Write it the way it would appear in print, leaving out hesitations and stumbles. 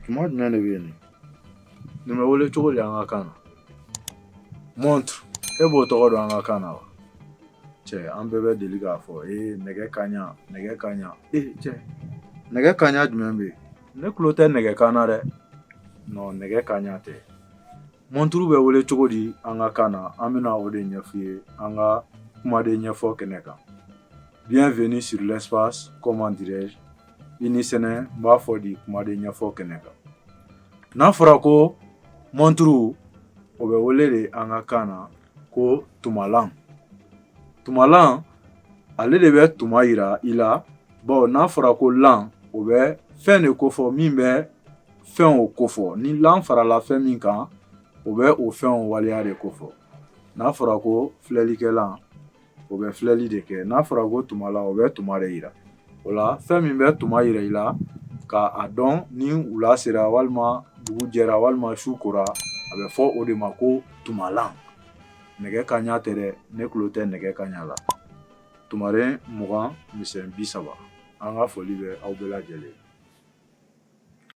Tuma jumɛn de bɛ yen nin bɛ wele cogo di an ka kan na montre e b'o tɔgɔ dɔn an ka kan na wa cɛ an bɛɛ bɛ deli k'a fɔ ee nɛgɛ kanɲa nɛgɛ kanɲa ee cɛ nɛgɛ kanɲa jumɛn bɛ yen ne tulo tɛ nɛgɛ kan na dɛ non nɛgɛ kanɲa tɛ montre bɛ wele cogo di an ka kan na an bɛna o de ɲɛf'i ye an ka kumaden ɲɛfɔ kɛnɛ kan bienvenue sur l'espace comment dirais-je i ni sɛnɛ n b'a fɔ di kumaden ɲɛfɔ kɛnɛ kan n'a fɔra ko montre o bɛ wele de an ka kan na ko tumalan tumalan ale de bɛ tuma yira i la bawo n'a fɔra ko lan o bɛ fɛn de kofɔ min bɛ fɛn o kofɔ ni lan farala fɛn min kan o bɛ o fɛn o waleya de kofɔ n'a fɔra ko filɛlikɛlan o bɛ filɛli de kɛ n'a fɔra ko tumalan o bɛ tuma de yira o la fɛn min bɛ tuma yira i la ka a dɔn ni wula sera walima dugu jɛra walima su kora a bɛ fɔ o de ma ko tumalan nɛgɛ kanɲa tɛ dɛ ne tulo tɛ nɛgɛ kanɲa la tumaren 20 misɛn 30 an ka foli bɛ aw bɛɛ lajɛlen.